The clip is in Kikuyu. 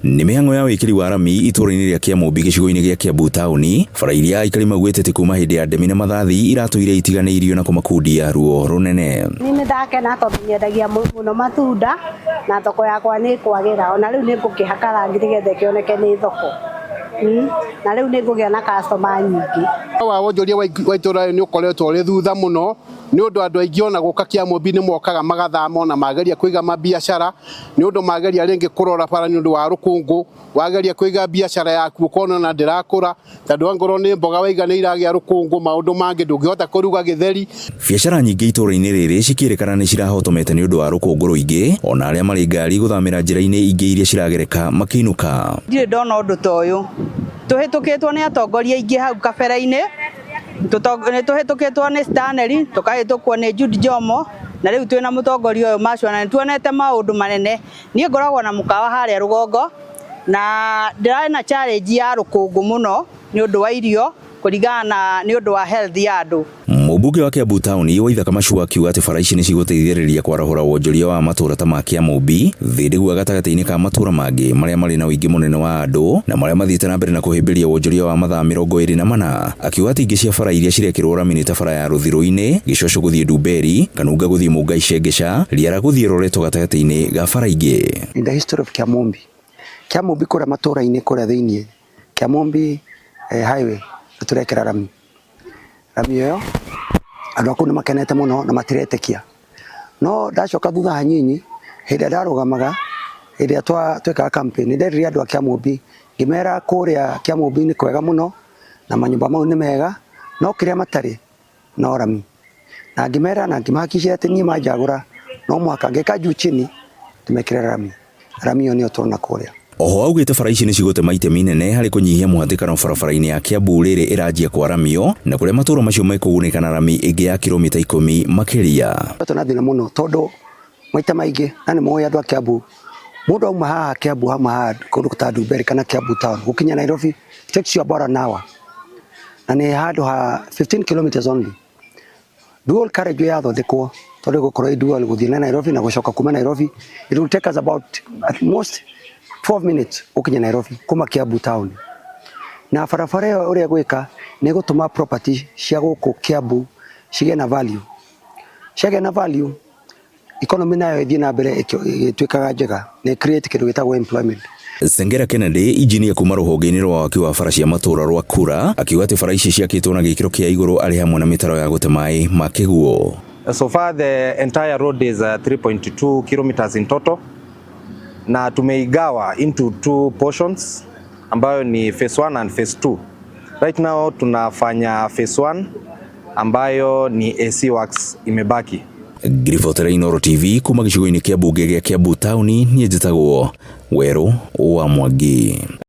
Nĩ mĩhang'o ya wĩkĩri wa rami itũũra-inĩ rĩa Kĩamũmbi gĩcigo-inĩ gĩa Kiambu taũni, bara iria aikari maugĩte atĩ kuma hĩndĩ ya ndemi na mathathi iratũire itiganĩirio na kũmakundia ruo rũnene. Niĩ nĩ ndakena tondũ nyendagia mũno matunda na thoko yakwa nĩ ĩkwagĩra, ona rĩu nĩ ngũkĩhaka rangi nĩgetha ĩkĩoneke nĩ thoko, na rĩu nĩ ngũgĩa na customer nyingĩ. Wa wonjoria wa itũra rĩrĩ nĩ ũkoretwo ũrĩ thutha mũno, nĩ ũndũ andũ aingĩ ona gũka Kĩamũmbi nĩ mokaga magathama, ona mageria kũiga mabiacara, nĩ ũndũ mageria rĩngĩ kũrora bara nĩ ũndũ wa rũkũngũ, wageria kũiga biacara yaku ũkona ona ndĩrakũra, tondũ angorwo nĩ mboga waiga nĩ iragĩa rũkũngũ, maũndũ mangĩ ndũngĩhota kũruga gĩtheri. Biacara nyingĩ itũũra-inĩ rĩrĩ cikĩrĩkana nĩ cirahotomete nĩ ũndũ wa rũkũngũ rũingĩ, ona arĩa marĩ ngari gũthamĩra njĩra-inĩ ingĩ iria ciragereka makĩinũka. Ndirĩ ndona ũndũ ta ũyũ, tũhĩtũkĩtwo nĩ atongoria aingĩ hau kabere-inĩ, nĩ tũhĩtũkĩtwo nĩ Stanley, tũkahĩtũkwo nĩ Jude Jomo, na rĩu twĩna mũtongoria ũyũ Machua, na nĩ tuonete maũndũ manene. Niĩ ngoragwo na mũkawa harĩa rũgongo, na ndĩrarĩ na challenge ya rũkũngũ mũno nĩ ũndũ wa irio, kũringana na nĩ ũndũ wa health ya andũ. Mũmbunge wa Kiambu taũni Waithaka Machua akiuga atĩ bara ici nĩ cigũteithĩrĩria kwarahũra wonjoria wa matũũra ta ma Kĩamũmbi, Thĩndĩgua gatagatĩ-inĩ ka matũũra mangĩ marĩa marĩ na ũingĩ mũnene wa andũ na marĩa mathiĩte na mbere na kũhĩmbĩria wonjoria wa mathaa 24. Akiuga atĩ ingĩ cia bara iria cirekĩrwo rami nĩ ta bara ya Rũthirũ-inĩ, Gĩcoco gũthiĩ Ndumberi, Kanunga gũthiĩ Mũngai Shengesha, Riara gũthiĩ Roreto gatagatĩ-inĩ ga bara ingĩ. In the history of Kiamumbi, Kiamumbi kũrĩa matũũra-inĩ kũrĩa thĩiniĩ, Kiamumbi highway nĩ tũrekĩra rami. Rami ĩyo andũ a kũu nĩ makenete mũno na matiretĩkia. No ndacoka thutha hanini, hĩndĩ ĩrĩa ndarũgamaga, hĩndĩ ĩrĩa twekaga campaign, nĩ nderire andũ a Kiamumbi, ngĩmera kũrĩa Kiamumbi nĩ kwega mũno na manyũmba mau nĩ mega, no kĩrĩa matarĩ no rami. Na ngĩmera na ngĩmahakikishia atĩ niĩ manjagũra no mũhaka ngĩka juu chini ndĩmekĩre rami. Rami ĩyo nĩyo tũrona kũrĩa. Oho augĩte bara ici nĩ cigũtema itemi inene harĩ kũnyihia mũhatĩkano barabara-inĩ ya Kiambu rĩrĩ ĩranjia kwaramio, na kũrĩa matũũra macio mekũgunĩka na rami ĩngĩ ya kilomita 10 makĩria. Tũna thĩna mũno tondũ maita maingĩ na nĩ moĩ andũ a Kiambu, mũndũ auma haha Kiambu, auma haha kũndũ ta Ndumberi kana Kiambu town gũkinya Nairobi takes you about an hour, na nĩ handũ ha 15 kilometers only. Dual carriageway yathondekwo, tondũ ĩgũkorwo ĩ dual gũthiĩ na Nairobi na gũcoka kuma Nairobi, it will take us about at most 12 minutes gũkinya Nairobi kuma Kiambu town. Na barabara ĩyo ũrĩa ĩgwĩka nĩ ĩgũtũma property cia gũkũ Kiambu cigĩe na value. Ciagĩa na value, economy nayo ĩthiĩ na mbere ĩgĩtuĩkaga njega na create kĩndũ gĩtagwo employment. Sengera Kennedy, injinia kuma rũhonge-inĩ rwa waki wa bara cia matũũra rwa Kura, akiuga atĩ bara ici ciakĩtwo na gĩkĩro kĩa igũrũ arĩ hamwe na mĩtaro ya gũte maĩ ma kĩguũ. So far the entire road is 3.2 kilometers in total, na tumeigawa into two portions ambayo ni phase 1 and phase 2. Right now tunafanya phase 1 ambayo ni AC works imebaki. Ngiribotera Inooro TV kuma gĩcigo-inĩ kĩa mbunge gĩa Kiambu taũni, niĩ njĩtagwo Werũ wa Mwangi.